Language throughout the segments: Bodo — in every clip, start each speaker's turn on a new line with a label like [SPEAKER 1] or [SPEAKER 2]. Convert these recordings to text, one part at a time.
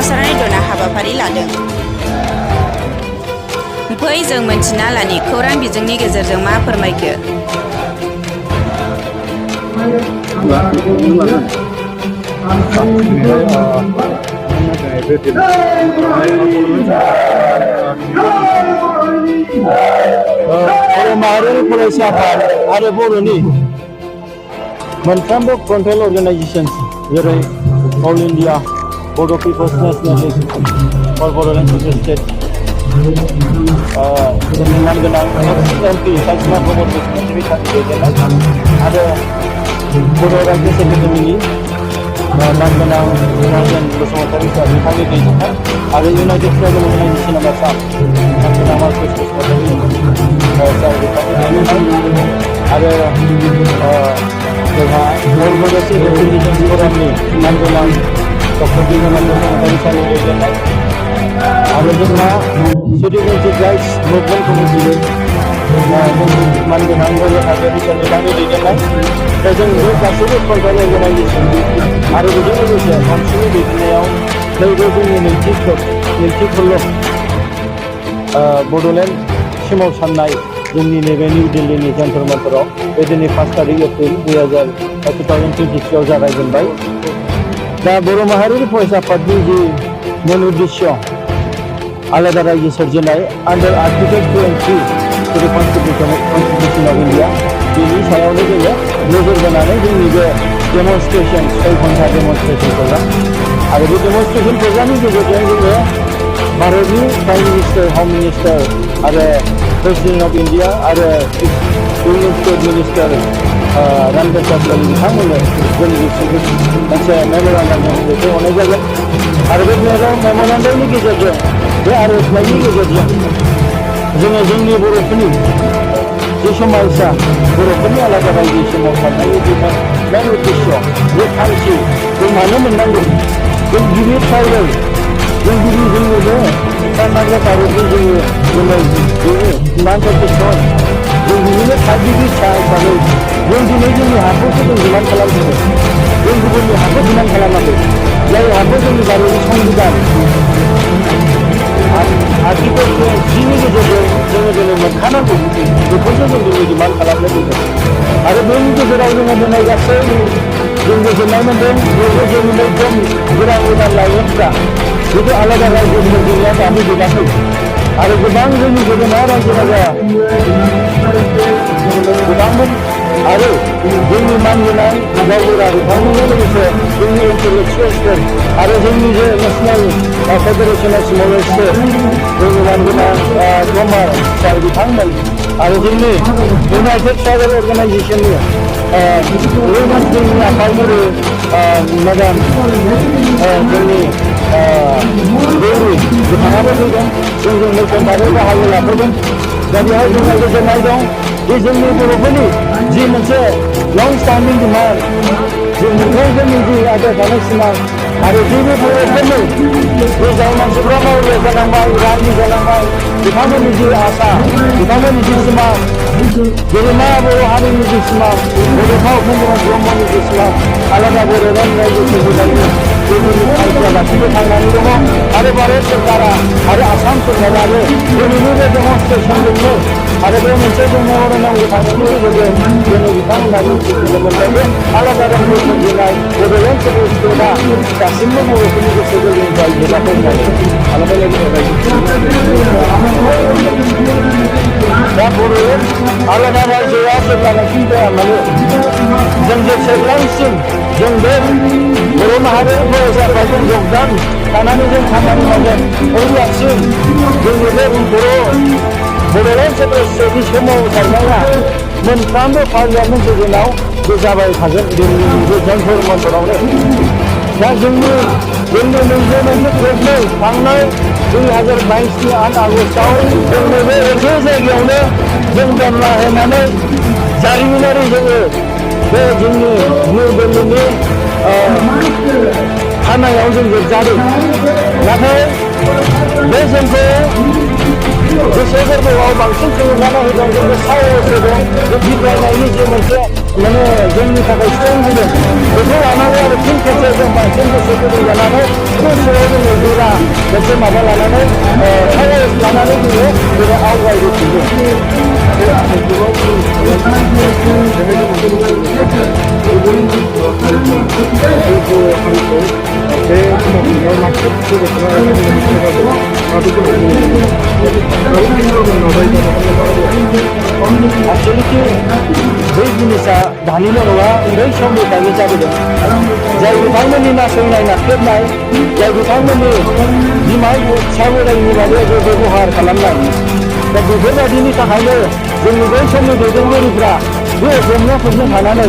[SPEAKER 1] सोमावसारनाय दना हाबाफारि लादों। फै जों मोनथिना लानि खौरां बिजोंनि गेजेरजों मा फोरमायखो।
[SPEAKER 2] बर' माहारियारि फरायसा आफाद आरो बर'नि मोनफ्रोमबो फ्रन्टेल अर्गानाइजेसन जेरै all India Bodo' people's national league for Bodoland state जोंनि मानगोनां MP सायख'ना प्रमद बसुमतारी बिथांनि दैदेननाय आरो बर' रायजो सेक्रेटारिनि मानगोनां राजेन बसुमतारी सार बिथांनि दैदेननाय आरो United tribal organisation of Assam मानगोनां मार्कस बसुमतारी सार बिथांनि दैदेननाय आरो जोंहा वर्ल्ड मडेस्टिक इंटेलिजेंस फोरामनि मानगोनां डक्टर बिमल बसुमतारी सारनि दैदेननाय आरो जोंहा सिटिजेनशिप राइट्स मुभमेन्ट कमिटिनि मानगोनां बर' हादोरारि सारनि दैदेननाय दा जों बे गासैबो फ्रन्टेल अर्गानाइजेसन आरो बेजों लोगोसे काउन्सिलनि दैदेननायाव नैबे जोंनि नैथि खल्ल बड'लेण्ड सोमावसारनाय जोंनि नैबे निउ दिल्लीनि जन्तर मन्तराव बे दिनै 5 तारिख एप्रिल 2023 जागायजेनबाय। दा बर' माहारियारि फरायसा आफादनि जि मेन उद्देश्य आलादा रायजो सोरजिनाय आन्डार आर्टिकेल 2 टु द कन्स्टिटिउसन अफ इन्डिया बेनि सायावनो जोङो नोजोर बोनानै जोंनि बे डेमनस्ट्रेसन 6 घन्टा डेमनस्ट्रेसन प्रग्राम आरो बे डेमनस्ट्रेसन प्रग्रामनि गेजेरजों जोङो भारतनि प्राइम मिनिस्टार हम मिनिस्टार आरो प्रेसिडेन्ट अफ इन्डिया आरो union state minister Ramdas Athawale बिथांमोननो जोंनि मोनसे मेम'रेन्डाम दैथायहरनाय जागोन आरो बे मेम'रेन्डामनि गेजेरजों बे आर'जलाइनि गेजेरजों जोङो जोंनि बर'फोरनि जे समायसा बर'फोरनि आलादा रायजो सोमावसारनायनि जे मेन उद्देश्य बे थांखि जों मानो मोननांगौ जों गिबि ट्राइबेल जों गिबि जोंनि बे कर्नाटक भारतनि जोङो हिमाचल जों बिनिनो थागिबि हिसाबै जों दिनै जोंनि हाखौसो जों डिमान्ड खालामदों जों गुबुननि हाखौ डिमान्ड खालामाखै जाय हाखौ जोंनि भारतनि संबिधान आर्टिकेल 10नि गेजेरजों जोङो दिनै मोनखानांगौ बेखौसो जों दिनै डिमान्ड खालामनो फैदों आरो बेनि गेजेराव जोङो दिनै गासै जों गोजोननाय मोन्दों बयबो जोंनि मैखोम गोदान लाइमोनफ्रा बेखौ आलादा रायजो सोरजिनाया दाबो जोबाखै आरो गोबां जोंनि गेदेमा रायजो राजा गोबांमोन आरो जोंनि मानगोनां गावबुरा बिथांमोनजों लोगोसे जोंनि इन्टेलेक्सुयेल्सफोर आरो जोंनि जे नेसनेल फेडारेसन अफ स्मल स्टेट जोंनि मानगोनां कमार सार बिथांमोन आरो जोंनि इउनाइटेड ट्राइबेल अर्गानाइजेसननि जोंनि आफादगिरि मेडाम जोंनि गौरी बिथाङाबो फैदों जोंजों मैखोम भाबै बाहागो लाफैदों दा बेहाय जोंहा गोजोननाय दं जे जोंनि बर'फोरनि जि मोनसे लं स्टान्डिं डिमान्ड जों जोंनि जि आद्रा थानाय सिमां आरो जेबो बर'फोरनि बे जाय मानसिफ्रा मावले जालांबाय रानि जालांबाय बिथांमोननि जि आसा बिथांमोननि जि सिमां गेदेमा बर' हारिनि जि सिमां बड'फा उपेन्द्र ब्रह्मनि जि सिमां आलादा बड'लेण्ड रायजो सोरजिनायनि जोंनि थांखिया दासिमबो थांनानै दङ आरो भारत सरकारा आरो आसाम सरकाराबो दिनैनि बे डेमनस्ट्रेसनजोंनो आरो बे मोनसे जों मेम'रेन्डाम होखांनायनि गेजेरजों जोङो बिथांमोनहा मिथिनो मोनबाय जे आलादा रायजो सोरजिनाय बड'लेण्ड स्टेटआ दासिमबो बर'फोरनि गोसो गोरबोनिफ्राय जोबाखै होननानै आलादा दा बड'लेण्ड आलादा रायजोआ जेब्लानाखि जाया मानो जों जेसेबांसिम जों बे बर' माहारियारि फरायसा आफादजों जगदान थानानै जों खामानि मावगोन अब्लासिम जोंनि बे बड'लेण्ड स्टेटनि सोमावसारनाया मोनफ्रोमबो पार्लियामेन्ट सिजनाव बे जाबाय थागोन दिल्लीनि बे जन्तर मन्तरावनो दा जोंनि नैबे मोनसे ट्रेडनै थांनाय 2022नि 8 आगस्टआव जोंनि बे एखे जायगायावनो जों धरना होनानै जारिमिनारि जोङो बे जोंनि निउ दिल्लीनि थानायाव जों जोबजादों नाथाय बे जोंखौ गोसो गोरबोआव बांसिन थुलुंगाना होदों जोंनो साहस होदों बिग्रायनायनि जे मोनसे माने जोंनि थाखाय स्ट्रं होदों बेखौ लानानै आरो फिन खेबसे जों बांसिन गोसो गुदुं जानानै गोसोआव जोङो गोरा मोनसे माबा लानानै थायेस लानानै जोङो जेरै आवगायबोफिनदों आसलथे बै जिनिसा दानिल' नङा उन्दै समनिफ्रायनो जाबोदों जाय बिथांमोननि नासयनाय नाख्रेबनाय जाय बिथांमोननि बिमा फिसा बोराइनि बागै बेबहार खालामनाय दा बेफोरबायदिनि थाखायनो जोंनि बै समनि दैदेनगिरिफ्रा बे जेंनाफोरजों थानानै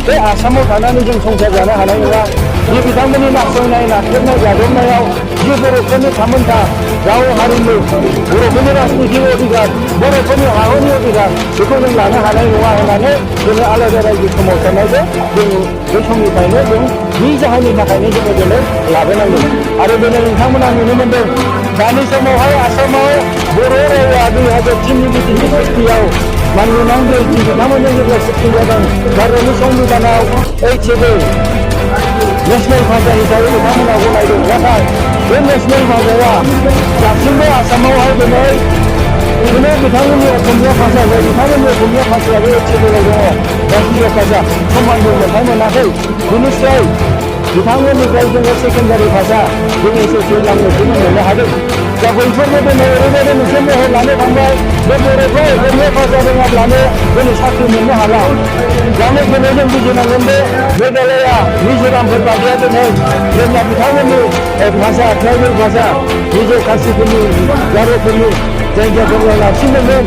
[SPEAKER 2] बे आसामाव थानानै जों संसार जानो हानाय नङा जे बिथांमोननि नासयनाय नाख्रेबनाय जादबनायाव जे बर'फोरनि थामोनथा राव हारिमु बर'फोरनि राजनितिक अधिकार बर'फोरनि हानि अधिकार बेखौ जों लानो हानाय नङा होननानै जोङो आलादा रायजो सोमावसारनायखौ जों बै समनिफ्रायनो जों बे जाहोननि थाखायनो जोङो दिनै लाबोनांगोन आरो दिनै नोंथांमोना नुनो मोनदों दानि समावहाय आसामाव बर' रावा 2003नि बिटिसि चुक्तियाव मानगोनां बिएलटि बिथांमोनजों जेब्ला चुक्ति जादों भारतनि संबिधानाव ओइटसेबो नेशनेल भाषा हिसाबै बिथांमोना गनायदों नाथाय बे नेशनेल भाषाया दासिमबो आसामावहाय दिनै बिदिनो बिथांमोननि असमिया भाषा जाय बिथांमोननि असमिया भाषायाबो ओइटसेबोआव दङ राष्ट्रीय भाषा समानबो मोनथाय मोनाखै बेनिफ्राय बिथांमोननिफ्राय जोङो सेकेन्डारि भाषा जों एस'सियेट लांगुवेजखौ मोननो हादों दा बैफोरनो दिनै ओरैबायदि मोनसे महर लानो थांबाय बे बर'खौ असमिया भाषा रोङाब्लानो दिनै साख्रि मोननो हाला जानो दिनै जों बुजिनांगोन बे मेघालया मिज'रामफोर बादिया दिनै जेब्ला बिथांमोननि भाषा ट्राइबेल भाषा मिज' खासिफोरनि गार'फोरनि जायगाफोराव लाखिदोंमोन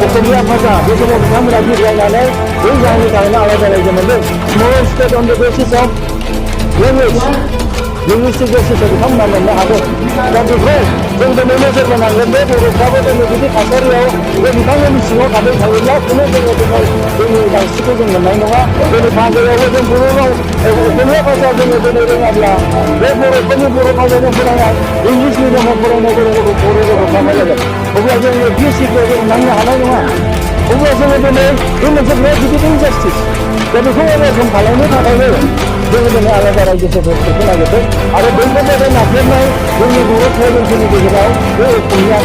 [SPEAKER 2] असमिया भाषा बे समाव बिथांमोना बिग्रायनानै बै जाहोननि थाखायनो आलादा रायजो मोनदों small state on the basis of language linguistic बेसिसाव बिथांमोना मोननो हादों दा बेखौ जों दिनै नोजोर होनांगोन बे बर'फ्राबो दिनै बिदि थासारियाव बे बिथांमोननि सिङाव थाबाय थायोब्ला खुनु जोङो दिनै जोंनि उदांस्रिखौ जों मोननाय नङा दिनै बाजारावबो जों बर' राव असमिया भाषा जोङो दिनै रोङाब्ला बे बर'फोरनि बर' भाषाजों फरायनाय इंलिस मिडियामाव फरायनाय बर' गथ'फ्रा मा जागोन अब्ला जों बिएससिखौ जों नांनो हानाय नङा अब्ला जोङो दिनै बे मोनसे बिराद गिदिर इनजास्टिस दा बेखौ ओरैखम खालामनो थाखायनो जोङो दिनै आलादा रायजो सोरखारफोरखौ नागिरदों आरो बैफोरबायदि नाख्रेबनाय जोंनि बर' ट्राइबेलफोरनि गेजेराव बे असमिया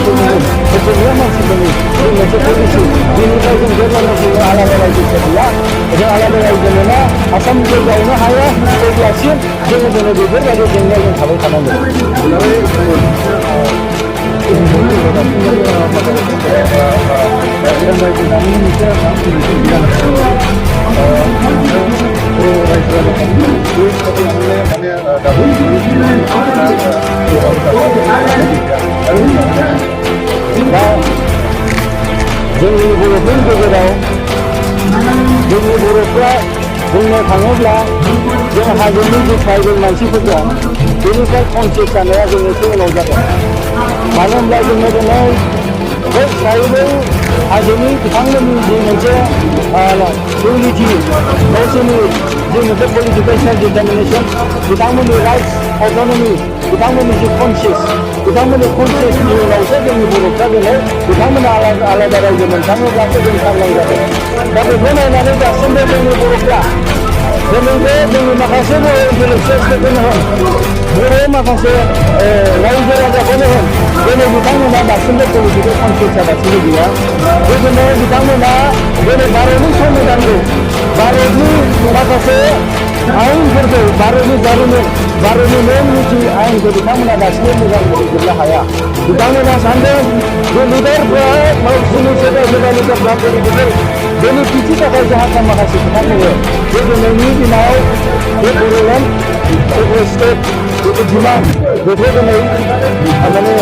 [SPEAKER 2] मानसिफोरनि बे मोनसे पलिसि बेनिफ्राय जों जेब्लानाखि आलादा रायजो सोलिया जों आलादा रायजो मोना आसाम जौगानो हाया अब्लासिम जोङो दिनै बेफोरबायदि जेंनायाव जों थाबाय थानांगोन दा जोंनि बर'फोरनि गेजेराव जोंनि बर'फ्रा बुंनो थाङोब्ला जों हाजोनि जे ट्राइबेल मानसिफोर दं बेनिफ्राय कनसियास जानाया जों एसे उनाव जागोन मानो होनब्ला जोङो दिनै बै ट्राइबेल हाजोनि बिथांमोननि जि मोनसे इउनिटि गावसोरनि जि मोनसे पलिटिकेल सेल्फ डिटारमिनेसन बिथांमोननि राइट्स अट'नमि बिथांमोननि जि बिथांमोननि कनसियासनि उनावसो जोंनि बर'फ्रा दिनै बिथांमोना आलादा रायजो मोनखाङोब्लासो जों सांग्रां जादों दा बेखौ नायनानै दासिमबो जोंनि बर'फ्रा दिनै बे जोंनि माखासे बर' इन्टेलेक्सुयेल्सफोरखौनो होन बर' माखासे रायजो राजाखौनो होन दिनै बिथांमोना दासिमबो पलिटिकेल कनसियास जागासिनो गैया बिदिनो बिथांमोना दिनै भारतनि संबिधानखौ भारतनि माखासे आयेनफोरखौ भारतनि जारिमिन भारतनि नेम निथि आयेनखौ बिथांमोना दासिमबो मोजां मोनजोबनो हाया बिथांमोना सानदों जे लिडारफ्रा गावसोरनि सोरबा पलिटिकेल बेनिफिटनि थाखाय जाहाथा माखासे खोथा बुङो बे दिनैनि दिनाव बे बड'लेण्ड स्टेट बेखौ डिमान्ड बेखौ दिनै माने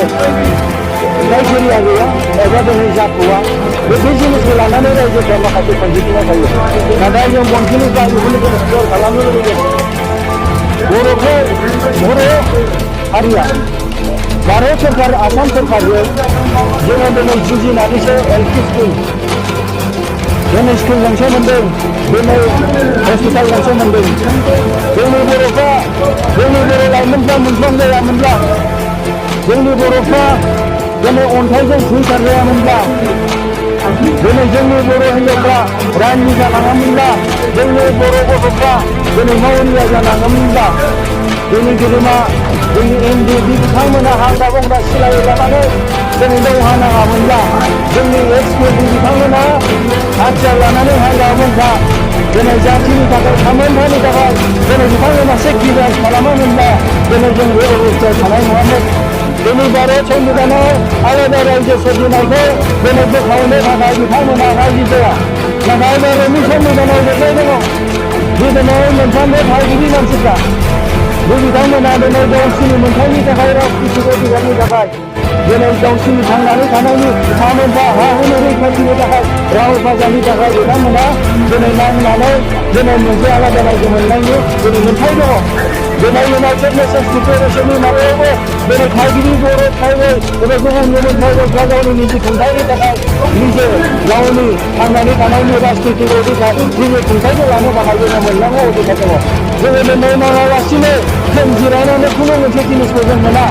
[SPEAKER 2] क्राइटेरिया गैया एबा दिनै जाथ'वा बे जिनिसखौ लानानै रायजोफ्रा माखासे कनफ्लिक्टआव थायो नाथाय जों बयनिफ्राय बेखौनो जों क्लियार खालामनो लुबैदों बर' हारिया भारत सरकार आसाम सरकारजों जोङो दिनै जुजिनानैसो एलपि स्कुल दिनै स्कुल गंसे मोनदों दिनै हस्पिटाल गंसे मोनदों जोंनि बर'फ्रा जोंनि बर' लाइमोनफ्रा मुंख्लं जायामोनब्ला जोंनि बर'फ्रा दिनै अन्थाइजों खुबैसारजायामोनब्ला दिनै जोंनि बर' हिन्जावफ्रा रानि जानाङामोनब्ला जोंनि बर' गथ'फ्रा दिनै मावरिया जानाङामोनब्ला जोंनि गेदेमा जोंनि एमडि बिथांमोना हाग्रा बंग्रा सिलाय लानानै दिनै दावहा नाङामोनब्ला जोंनि एक्सपिएलनि बिथांमोना हाथियार लानानै हाग्रा बंग्रा दिनै जाथिनि थाखाय थामोनथानि थाखाय दिनै बिथांमोना सेक्रिफाइस खालामामोनब्ला दिनै जों बे अबस्थायाव थानाय नङामोन। दिनै भारत संबिधानाव आलादा रायजो सोरजिनायखौ दिनै बोखावनो थाखाय बिथांमोना राजि जाया। नाथाय भारतनि संबिधानाव लिरनाय दङ दि दिनै मोनफ्रोमबो थागिबि मानसिफ्रा बे बिथांमोना दिनै गावसिनि मोनथायनि थाखाय राजनितिक अधिकारनि थाखाय दिनै गावसिनि थांनानै थानायनि थामोनथा हा हुनि रैखाथिनि थाखाय राव भाषानि थाखाय बिथांमोना दिनै नांनानै दिनै मोनसे आलादा रायजो मोननायनि दिनै मोनथाय दङ। दिनै इउनाइटेड नेशन्स डिक्लेरेशननि माबायावबो दिनै थागिबि बर' ट्राइबेल एबा गुबुन गुबुन ट्राइबेलफ्रा गावनि निजे खुंथायनि थाखाय निजे गावनि थांनानै थानायनि राजनितिक अधिकार निजे खुंथायखौ लानो थाखाय जोङो मोननांगौ अधिकार दङ। जोङो दिनै मावालासिनो जों जिरायनानै खुनु मोनसे जिनिसखौ जों मोना।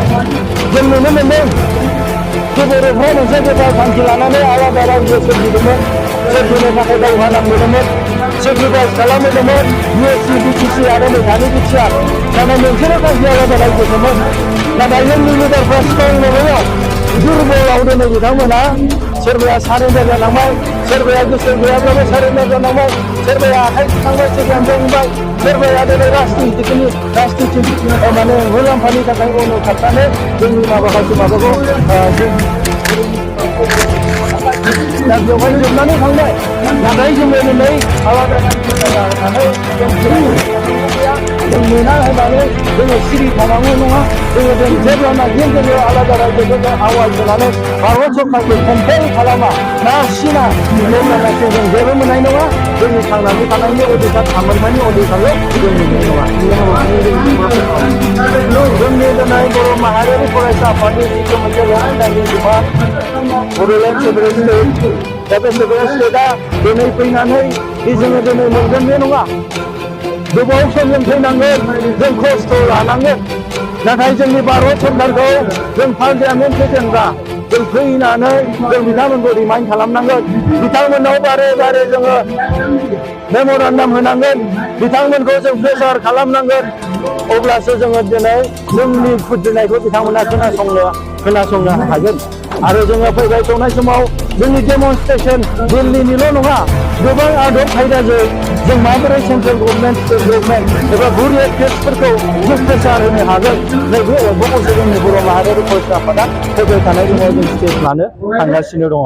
[SPEAKER 2] जों नुनो मोन्दों जे बर'फ्रा मोनसे गोथार थांखि लानानै आलादा रायजो सोरजिदोंमोन, सोरजिनो थाखाय दावहा नांबोदोंमोन, सेक्रिफाइस खालामबोदोंमोन USC BTC आरो मैथानि बिटिआर नाथाय मोनसेल' थांखि आलादा रायजोखौमोन। नाथाय जोंनि लिडारफ्रा स्ट्रं नङैयाव दुरबलाव दिनै बिथांमोना सोरबाया सारेन्डार जानांबाय, सोरबाया गोसो गैयाब्लाबो सारेन्डार जानांबाय, सोरबाया आखाइ थिखांबाय सिगां जांबाय, सोरबाया दिनै राजनितिकनि माने मुलाम्फानि थाखाय उन खारनानै जोंनि माबाखौ दा बेवहाय जोबनानै थांबाय। नाथाय जोङो दिनै आलादा जानानै जों मोना होननानै जोङो सिरि थानांगौ नङा। जोङो जेब्लानाखि जोङो आलादा रायजोखौ आवाज होनानै भारत सरकारखौ कमप्लेन खालामा नारसिना अब्लानासो जों जेबो मोननाय नङा। जोंनि थांनानै थानायनि अधिकार थामोनथानि अधिकारल' जों मोननाय नङा। जोंनि दिनै बर' माहारियारि फरायसा आफादनि जिथु मोनसे लंथाइनि बिफान बड'लेण्ड सेपारेट स्टेट, दा बे सेपारेट स्टेटआ दिनै फैनानै जोङो दिनै मोनगोन बे नङा। गोबाव सम जों फैनांगोन, जों खस्थ' लानांगोन। नाथाय जोंनि भारत सरकारखौ जों पार्लियामेन्ट फेजेनग्रा जों फैनानै जों बिथांमोनखौ रिमाइन्ड खालामनांगोन। बिथांमोनाव बारे बारे जोङो मेम'रेन्डाम होनांगोन, बिथांमोनखौ जों प्रेसार खालामनांगोन। अब्लासो जोङो दिनै जोंनि खुद्रिनायखौ बिथांमोना खोनासंनो हागोन। आरो जोङो फैबाय थानाय समाव जोंनि डेमनस्ट्रेसन दिल्लीनिल' नङा, गोबां आदब खायदाजों जों माबोरै सेन्ट्रेल गभर्नमेन्ट, स्टेट गभर्नमेन्ट एबा बुरियाटेट्सफोरखौ जों प्रेसार होनो हागोन। नैबे बेखौसो जोंनि बर' माहारियारि फरायसा आफादा फैबाय थानाय समाव जों स्टेप लानो थांगासिनो दङ।